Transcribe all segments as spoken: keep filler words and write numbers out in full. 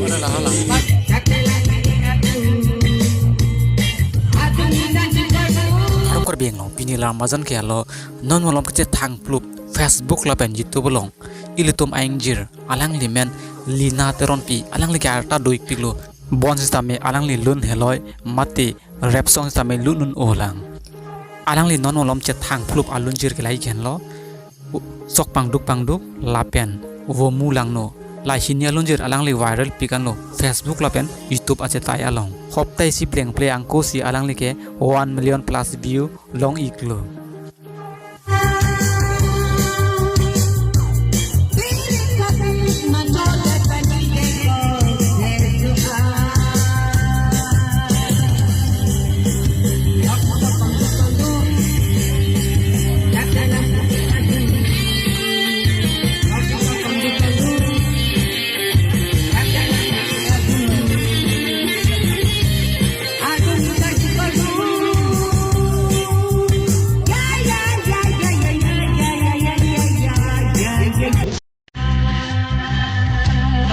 Arong Karbi Anglong pini Ramadan ke alo non malom kechethang plup Facebook lapen YouTube along ilitum aingjir alangli men Lina Teronpi, alangli ke arta do-ikpiklo. Bon sitame alangli lun heloi mate rap song sitame lun un olang. Alangli non malom chethang plup alunjir ke lahei henlo, Sok Pangduk Pangduk lapen Vomu Langno. Lahei hini alunjir alangli viral pik anlo Facebook lapen YouTube achetai along. Hopta isi plengple angko si alangli ke one million plus view long-iklo.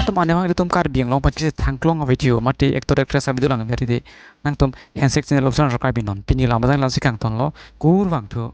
Nangtum ane vang ilitum Karbi Anglong aphan kechethang klong a-video mate actor actress a-video langver de, nangtum Handshake channel option rakai binon. Pini Ramadan lamsi kangtonlo, kurvangthu.